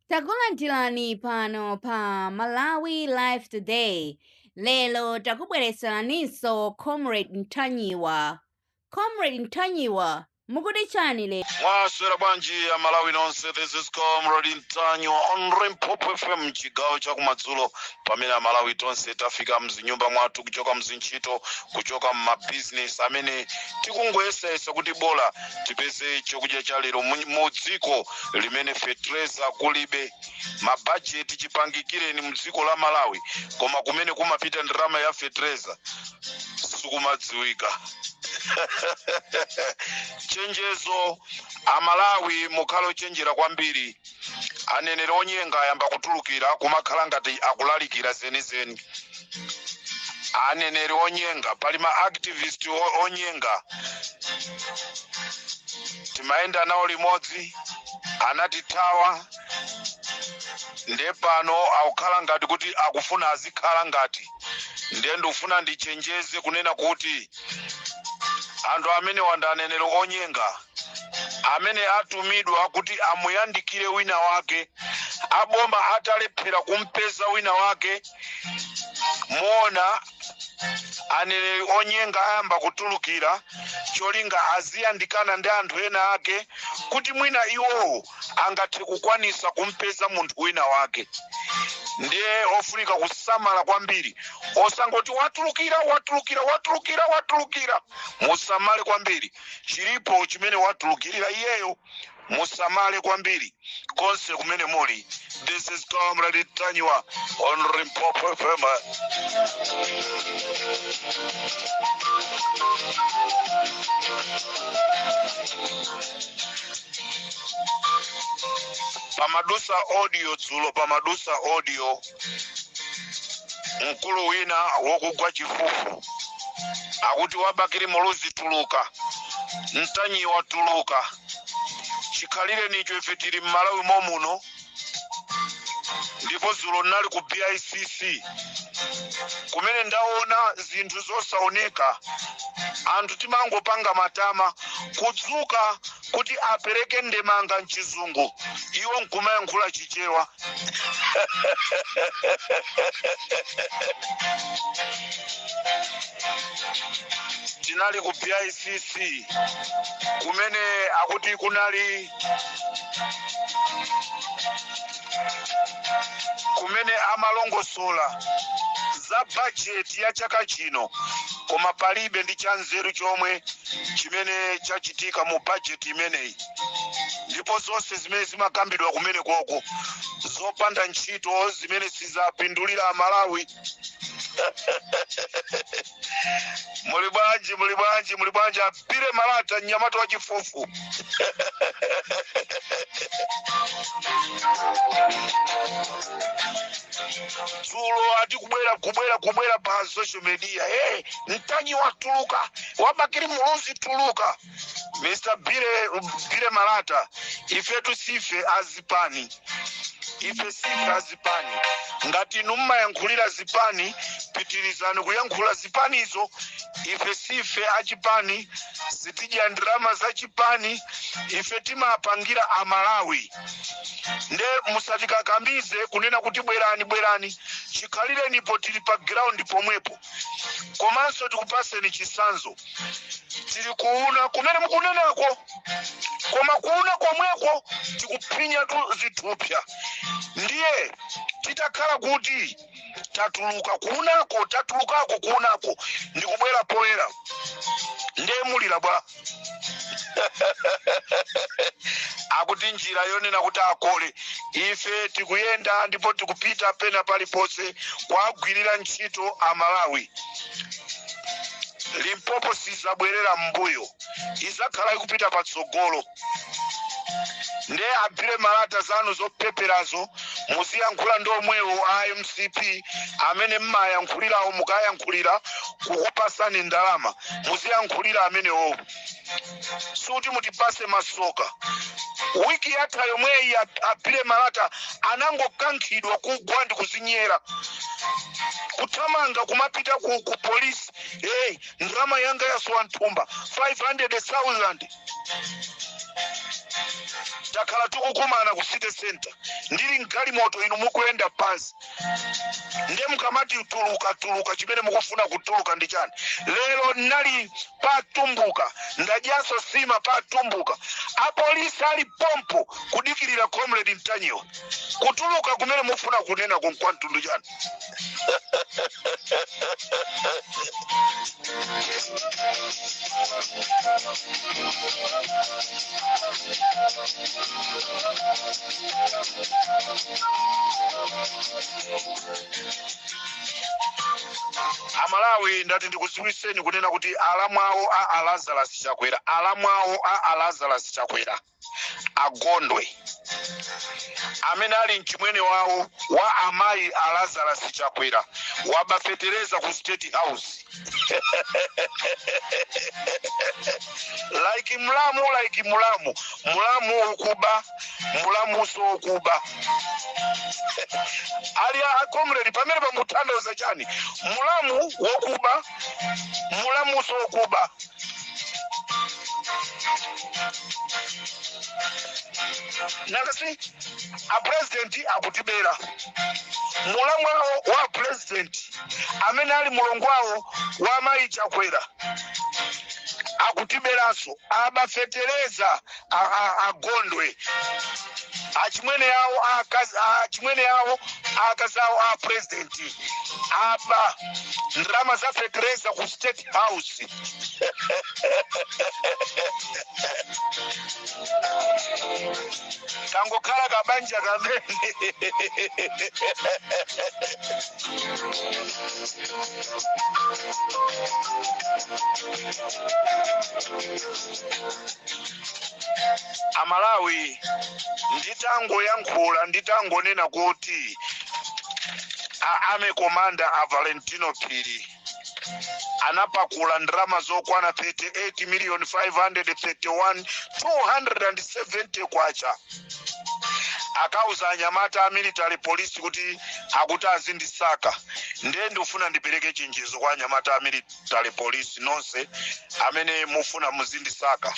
Takulandirani pano pa Malawi Live Today. Lero takubweretseraninso Comrade Ntanyiwa. Comrade Ntanyiwa, mukuti chani lero? Mwaswera bwanji Amalawi nonse? This is Comrade Ntanyiwa on Limpopo FM, chigawo chakumadzulo, pamene Amalawi tonse tafika mzinyumba mwathu kuchoka mzintchito, kuchoka mmabizinesi amene tikungoyesayesa kuti bola tipeze chokudya cha lero mu dziko limene fetereza kulibe, mabajeti chipangikireni mu dziko la Malawi, koma kumene kumapita ndalama ya fetereza sikumadziwika. Chenjezo, Amalawi, mukhale ochenjera kwambiri. Aneneri onyenga ayamba kutulukira, kumakhala ngati akulalikira zenizeni. Aneneri onyenga, pali ma activist onyenga, timayenda nawo limodzi, anatithawa, nde pano akukhala ngati kuti akufuna azikhala ngati. Ndiye ndikufuna ndichenjeze kunena kuti anthu amenewa ndi aneneri onyenga amene atumidwa kuti amuyandikire wina wake. Aboma atalephera kumpeza wina wake, muona aneneri onyenga ayamba kutulukira, cholinga aziyandikana ndi anthu ena ake kuti mwina iwowo angathe kukwanisa kumpeza munthu wina wake. Ndiye ofunika kusamala kwambiri, osangoti watulukira, watulukira, watulukira, watulukira. Musamale kwambiri, chilipo chimene watulukirira iyeyo. Musamale kwambiri konse kumene muli. This is Comrade Ntanyiwa on Limpopo FM. Pamadusa audio dzulo, pamadusa audio, mkulu wina wokugwa chifufu akuti, "Wa Bakili Muluzi tuluka, Ntanyiwa tuluka." Chikhalire nicho ife tili m'Malawi momuno, ndipo dzulo ndinali ku BICC kumene ndaona zinthu zosaoneka. Anthu timangopanga matama, kudzuka kuti apereke ndemanga mchizungu, iwo nkumayankhula Chichewa. Tinali ku BICC kumene akuti kunali kumene amalongosola za bajeti ya chaka chino, koma palibe ndi chanzeru chomwe chimene chachitika mu bajeti imeneyi, ndipo zonse zimene zimakambidwa kumene koko zopanda ntchito zimene sizapindulira Amalawi. Muli bwanji? Muli bwanji? Muli bwanji, apire malata, mnyamata wa chifufu? Dzulo ati kubwera, kubwera, kubwera pa social media, "Hey, Ntanyiwa watuluka, wa Bakili Muluzi tuluka." Mr Bire, Bire Malata, ifetu sife azipani, ife sife azipani. Ngati inu mmayankhulira zipani, pitirizani kuyankhula zipanizo. Ife sife achipani, sitidya ndalama za chipani, ife timapangira Amalawi. Nde musatikakamize kunena kuti bwerani, bwerani. Chikhalirenipo tili pa ground pomwepo. Komanso tikupaseni chisanzo, tili kuuna kumene mukunenako, koma kuuna komweko tikuphinyatu zithupsa. Ndiye titakhala kuti tatuluka kuunako, tatulukako kuunako ndikubwera poyera, ndiye mulira bwa? Akuti njira yonena kuti akole, ife tikuyenda ndipo tikupita pena paliponse kuwagwirira ntchito Amalawi. Limpopo sizabwerera m'mbuyo, izakhala ikupita patsogolo. Nde abire malata, zanu zopeperazo muziyankhula ndi omwewo a MCP amene mmayankhulirawo. Mukayankhulira kukupasani ndalama, muziyankhulira amenewo, suti mutipase masoka. Wiki yatha yomweyi abire malata anangokankhidwa kugwa ndi kuzinyera, kuthamanga kumapita ku polisi, "Hey, ndalama yanga yasowa mthumba, 500,000." Takhala tikukumana ku city center, ndili mgalimoto, inu mukuyenda pansi. Ndiye mukamati tuluka, tuluka, chimene mukufuna kutuluka ndi chani? Lero ndinali patumbuka, ndadyanso sima patumbuka, apolisi ali pompo kudikirira Comrade Mtanyiwa. Kutuluka kumene mufuna kunena kwa mtundu chani? Amalawi, ndati ndikudziwitseni kunena kuti alamu awo a Alazarus Chakwera, alamu awo a Alazarus Chakwera agondwe, amene ali mchimwene wawo wa amayi a Lazarus Chakwera, waba fetereza ku State House like mlamu, like mlamu, mlamu ukuba, mlamuso ukuba ali a comrade pamene pamutanthauza chani? Mlamu wokuba, mlamuso wokuba. Nanga si a president akutibera? Mulamu wawo wa president amene ali mulongo wawo wa mayi Chakwera akutiberanso, aba fetereza agondwe, achimwene awo akazi, achimwene awo akazi awo a president aba ndalama za fetereza ku State House. Kangokhala kabanja kamene. Amalawi, nditangoyankhula, nditangonena kuti a army commander a Valentino Phiri anapakula ndalama zokwana 38 million 531 270 kwacha, akauza anyamata a military police kuti akuti azindisaka. Ndiye ndifuna ndipereke chenjezo kwa anyamata a military police nonse amene mufuna muzindisaka.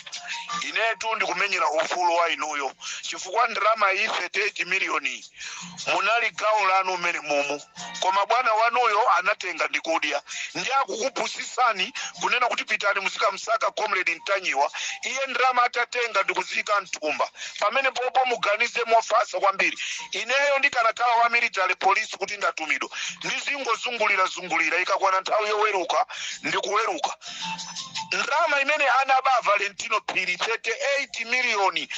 Inetu ndikumenyera ufulu wa inuyo, chifukwa ndalama iyi 38 miliyoni munali gawo lanu mmene mumu, koma bwana wanuyo anatenga ndikudya. Ndi akukupusisani kunena kuti pitani muzikamsaka Comrade Mtanyiwa, iye ndalama atatenga ndikuziyika mthumba. Pamene popo muganize mofatsa kwambiri. Ineyo ndikanakhala wa military police kuti ndatumidwa, ndizingozungulira zungulira, ikakwana nthawi yoweruka ndikuweruka. Ndalama imene anaba Valentino Phiri, 38 miliyoni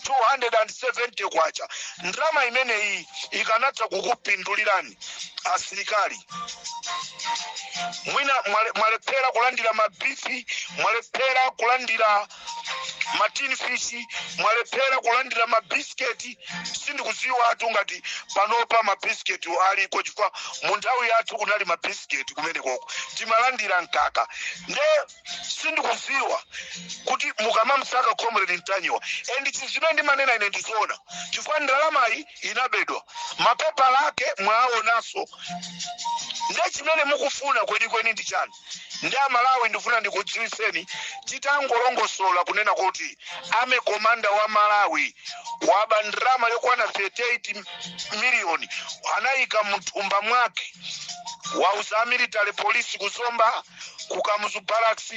531,270 kwacha, ndalama imeneyi ikanatha kukupindulirani asilikali. Mwina mwalephera kulandira mabifi, mwalephera kulandira matin fish, mwalephera kulandira mabisiketi. Sindikuziwa atu ngati panopa mabisiketi aliko, chifukwa mu nthawi yathu kunali mabisiketi kumenekoko, timalandira mkaka. Nde sindikuziwa kuti mukamamsaka Comrade Mtanyiwa, and zimene ndimanena ine ndizoona, chifukwa ndalamayi inabedwa, mapepala ake mwaonanso. Nde chimene mukufuna kwenikweni ndi chani? Ndi Amalawi, ndifuna ndikudziwitseni, titangolongosola kunena kuti army commander wa Malawi waba ndalama yokwana 38 miliyoni, anayika mthumba mwake, wauza a military police kuzomba, ku Kamuzu Barracks,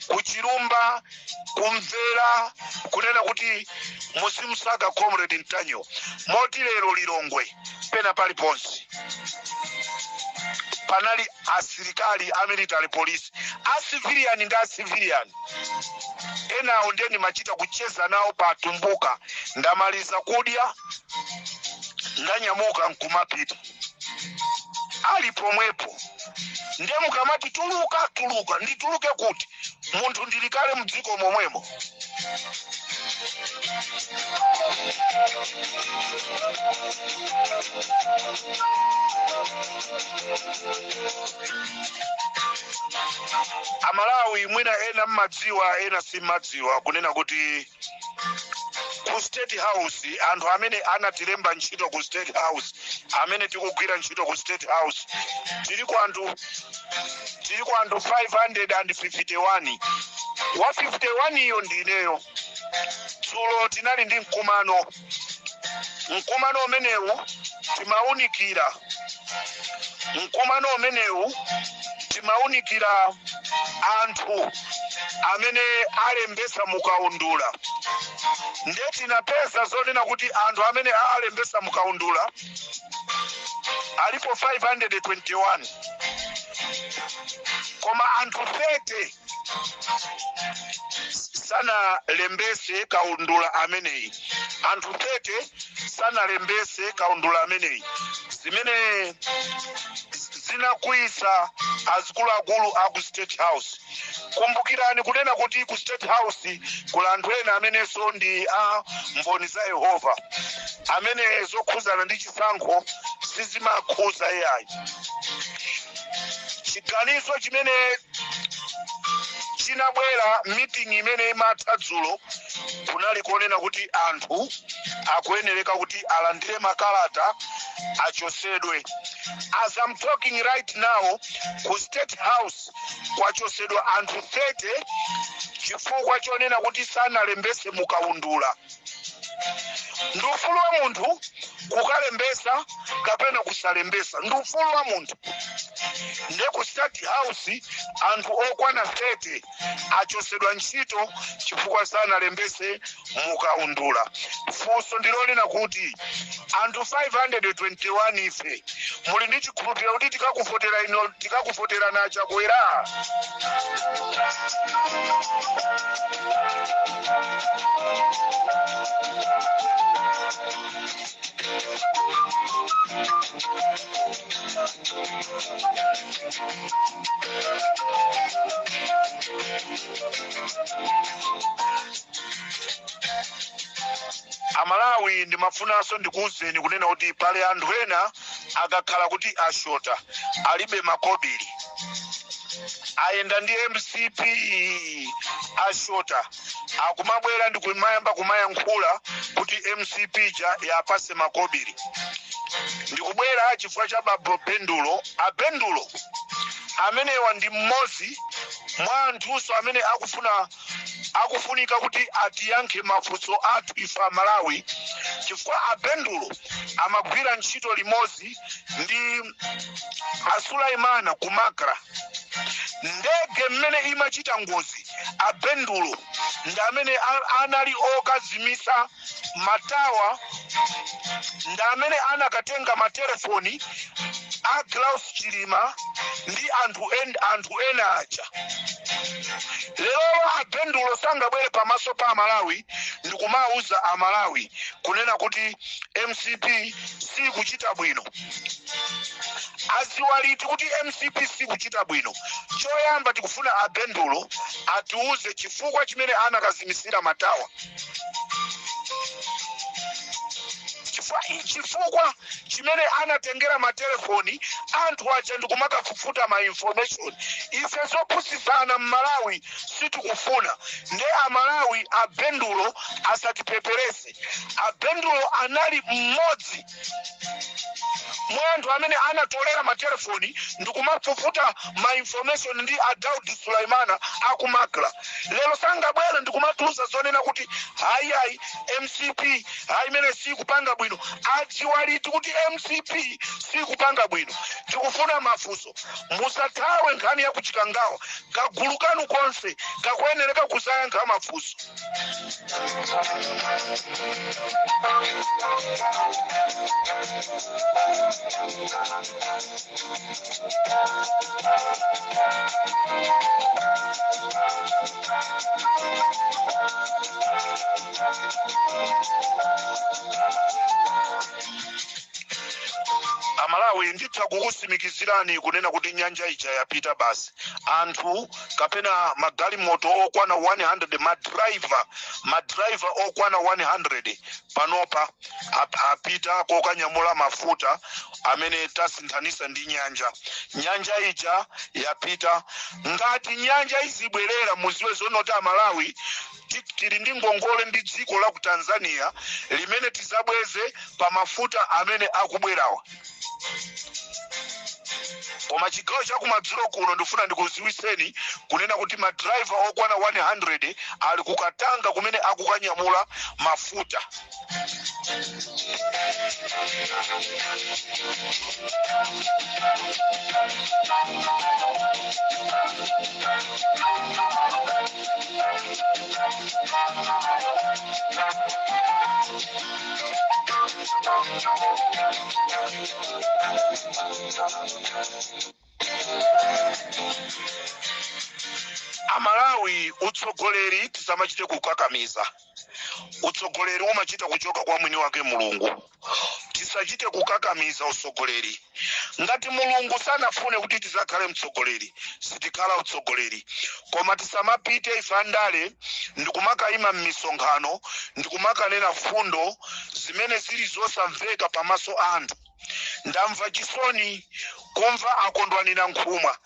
ku Chilumba, kumvera kunena kuti muzimusaka Comrade Mtanyiwa. Moti lero Lilongwe pena paliponse panali asilikali a military police, a civilian ndi a civilian enawo. Ndiye ndimachita kucheza nawo patumbuka, ndamaliza kudya, ndanyamuka nkumapita, ali pomwepo. Ndiye mukamati tuluka, tuluka, ndituluke kuti? Munthu ndili kale mdziko momwemo. Amalawi, mwina ena mmadziwa, ena simmadziwa kunena kuti ku State House, anthu amene anatilemba ntchito ku State House, amene tikugwira ntchito ku State House, tili ku anthu 551. Wa 51 iyo ndineyo. Dzulo tinali ndi mkumano. Mkumano umenewu timawunikira, mkumano umenewu timawunikira anthu amene alembesa mukaundula. Nde tinapeza zonena kuti anthu amene alembesa mukaundula alipo 521, koma anthu 30 sanalembese kaundula ameneyi. Anthu 30 sanalembese kaundula ameneyi, zimene zinakwiyisa azikuluakulu aku State House. Kumbukirani kunena kuti ku State House kuli anthu ena amenenso ndi a Mboni za Yehova, amene zokhuzana ndi chisankho sizimakhuza iyayi. Chiganizo chimene chinabwera meeting imene imatha dzulo kunali kuonena kuti anthu akuyenereka kuti alandire makalata, achosedwe. As I'm talking right now, ku State House kwachosedwa anthu 30 chifukwa chonena kuti sanalembese mukaundula. Ndi ufulu wa munthu kukalembesa kapena kusalembesa, ndi ufulu wa munthu. Nde ku State House anthu okwana 30 achosedwa ntchito chifukwa sanalembese mukaundula. Funso ndilonena kuti anthu 521 ife, muli ndi chikhulupiriro kuti tikakuvotera ino, tikakuvotera na Chakwera? Amalawi, ndimafunanso ndikuwuzeni kunena kuti pali anthu ena akakhala kuti ashota, alibe makobiri, ayenda ndi MCP, ashota, akumabwera ndi kumayamba kumayankhula kuti MCP ja yapase makobiri. Ndikubwera chifukwa cha babo Bendulo. Abendulo amenewa ndi mmodzi mwa anthunso amene akufuna, akufunika kuti atiyankhe mafunso athu ife Amalawi, chifukwa Abendulo amagwira ntchito limodzi ndi Asulaimana ku MACRA. Ndege mmene imachita ngozi, Abendulo ndi amene anali okazimisa matawa, ndi amene anakatenga matelefoni a Klaus Chilima ndi anthu ena aja. Lerolo Abendulo sangabwere pamaso pa Amalawi ndikumawuza Amalawi kunena kuti MCP sikuchita bwino. Aziwa liti kuti MCP sikuchita bwino? Choyamba tikufuna Abendulo atiuze chifukwa chimene anakazimisira matawa, chifukwa chimene anatengera matelefoni anthu aja ndikumakafufuta ma information. Ife zophunzitsana mMalawi sitikufuna. Nde Amalawi, Abendulo asatipeperese. Abendulo anali mmodzi mwa anthu amene anatolera matelefoni ndikumafufuta ma information ndi a Daud Sulaimana aku MACRA. Lero sangabwere ndikumatiuza zonena kuti hayi, hayi, MCP hayi imene sikupanga bwino. Adziwa liti kuti MCP sikupanga bwino? Tikufuna mafunso. Musathawe nkhani ya kuChikangawa. Kagulu kanu konse kakuyenereka kuzayankha mafunso. Amalawi, nditha kukusimikizirani kunena kuti nyanja ija yapita basi. Anthu kapena magalimoto okwana 100, madraiva okwana 100 panopa apita kokanyamula mafuta amene tasinthanisa ndi nyanja. Nyanja ija yapita. Ngati nyanja izibwerera, muziwe zonoti Amalawi tili ndi ngongole ndi dziko la ku Tanzania limene tizabweze pa mafuta amene akubwerawa. Koma chigawo chakumadzulo kuno ndifuna ndikuziwiseni kunena kuti madraiva okwana 100 ali kukatanga kumene akukanyamula mafuta. Amalawi, utsogoleri tisamachite kukakamiza. Utsogoleri umachita kuchoka kwa mwini wake Mulungu. Tisachite kukakamiza utsogoleri. Ngati Mulungu sanafune kuti tizakhale mtsogoleri, sitikhala utsogoleri. Koma tisamapite ife andale ndikumakayima m'misonkhano ndikumakanena fundo zimene zili zosamveka pamaso anthu. Ndamva chisoni kumva akondwani Nankhumwa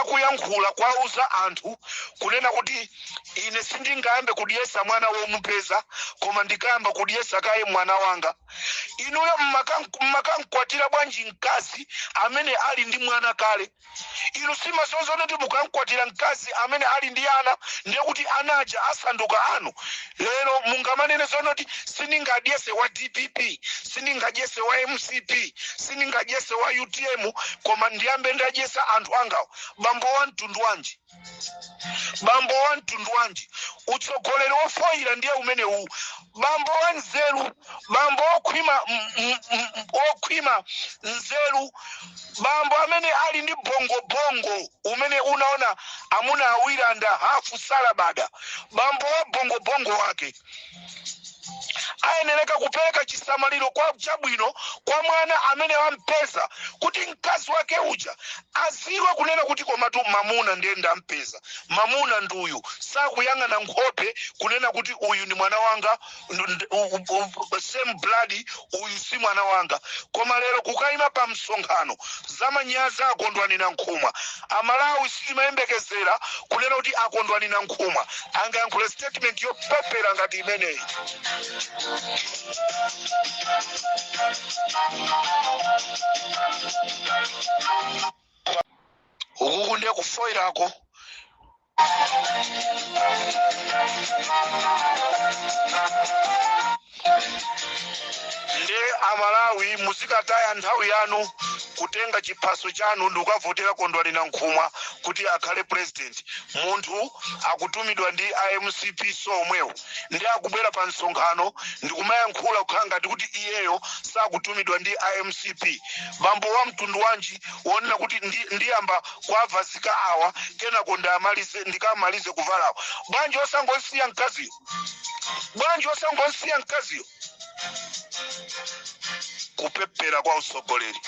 akuyankhula kwauza anthu kunena kuti ine sindingayambe kudyesa mwana womupeza, koma ndikayamba kudyesa kaye mwana wanga. Inuyo mmakankwatira bwanji mkazi amene ali ndi mwana kale? Inu simasonzone kuti mukankwatira mkazi amene ali ndi ana, ndiye kuti ana aja asanduka anu. Lero mungamanene zonoti sindingadyese wa DPP, sindingadyese wa MCP, sindingadyese wa UTM, koma ndiyambe ndadyesa anthu angawo. Bambo wa mtundu wanji? Bambo wa mtundu wanji? Utsogoleri wofoyira ndiye umenewu. Bambo wa nzeru, bambo okhwima, okhwima nzeru, bambo amene ali ndi bongobongo umene unaona amuna awiri anda hafu salabada, bambo wa bongobongo wake ayenereka kupereka chisamaliro kwa chabwino kwa mwana amene wampeza, kuti mkazi wake uja aziwe kunena kuti komatu mamuna ndiye ndampeza, mamuna nduyu, sakuyang'ana nkhope kunena kuti uyu ni mwana wanga, same blood, uyu si mwana wanga. Koma lero kukayima pa msonkhano, zamanyazi. Akondwani Nankhumwa, Amalawi sitimayembekezera kunena kuti akondwani Nankhumwa angayankhule statement yopepera ngati imeneyi. Ukuku ndiye kufoirako. Nde Amalawi, muzikataya nthawi yanu kutenga chiphaso chanu ndi kukavotera Kondwani Nankhumwa kuti akhale president. Munthu akutumidwa ndi IMCP, so omwewo ndi akubwera pa msonkhano ndikumayankhula kukhala ngati kuti iyeyo sakutumidwa ndi IMCP. Bambo wa mtundu wanji wonena kuti ndiyamba kuavazika awa, kenako ndamalize, ndikamalize kuvalawo? Bwanji osangosiya mkaziyo? Bwanji osangosiya mkaziyo? Kupepera kwa utsogoleri.